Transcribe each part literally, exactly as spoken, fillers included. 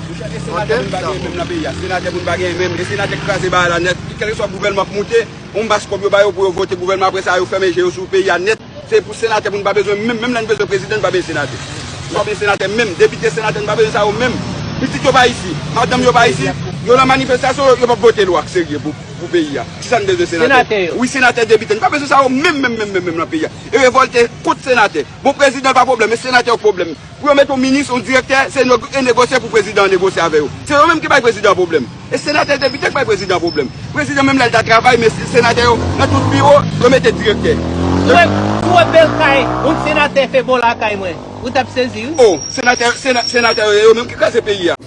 Monchè, e senatè pou n pa genyen menm nan peyi a. Senatè pou n pa genyen menm. E senatè k kraze bagay la nèt. Kèlkeswa gouvènman k moute, yon bas kòb yo ba yo pou yo vote gouvènman, apre sa, yo fèmen je yo sou peyi a nèt. Se pou senatè pou n pa bezwen menm. Menm lè n bezwen prezidan, n pa bezwen senatè. N pa bezwen senatè menm. Depite, senatè, n pa bezwen sa yo menm. Pitit yo pa isi. Madanm yo pa isi. Yo nan manifestasyon, yo, yo p ap vote lwa k serye pou, pou peyi a. Kisa n bezwen senatè? Senatè yo. Wi, senatè, depite. N pa bezwen sa yo menm, menm, menm, menm, menm nan peyi a. E revòlte kont senatè. Bon, prezidan pa pwoblèm, e senatè yo k pwoblèm. Pou yo mete yon minis, yon direktè, se nego-, e negosye pou prezidan an negosye avè yo. Se yo menm ki bay prezidan an pwoblèm. E senatè, depite k bay prezidan an pwoblèm. Prezidan menm lè l ta travay, men se-, senatè yo, nan tout biwo, yo mete direktè. Ou wè, ou wè bèl kay yon senatè fè bò lakay mwen, ou t ap sezi, wi. O, senatè, sena-, senatè yo, yo menm ki kraze peyi a.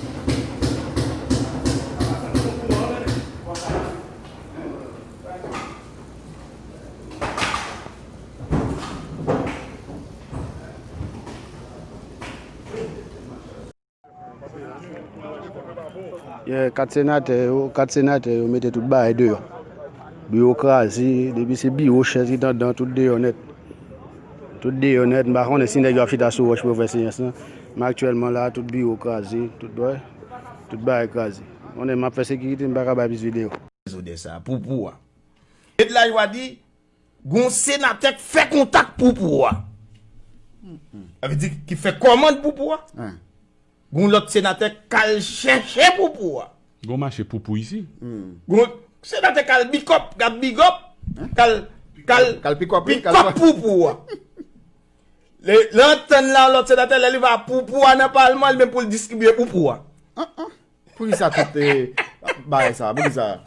Yeah, kat senatè yo, kat senatè yo mete tout bagay deyò. Biwo kraze, depi se biwo, chèz ki t andan, tout deyò nèt. Tout deyò nèt, m pa konnen si nèg yo ap chita sou wòch pou yo fè seyans lan. Men aktyèlman la, tout biwo kraze, tout, tout bagay kraze. Konnen m ap fè sekirite, m pa ka bay plis videyo. Dezòd sa, poupou a. E de la yo a di, gon senatè k fè kontak poupou a. Sa vle di ki fè kòmand poupou a. Gon lòt senatè k al chèche poupou a. Gon mache poupou isi. Gon senatè k al bikòp, k ap bigòp, k al, k al K al pikòp, wi, k al pikòp poupou a. Lè, lè antann la, lòt senatè, lè li va poupou a nan palman, li menm pou l distribye poupou a. Poukisa tout, eh, bagay sa? Poukisa?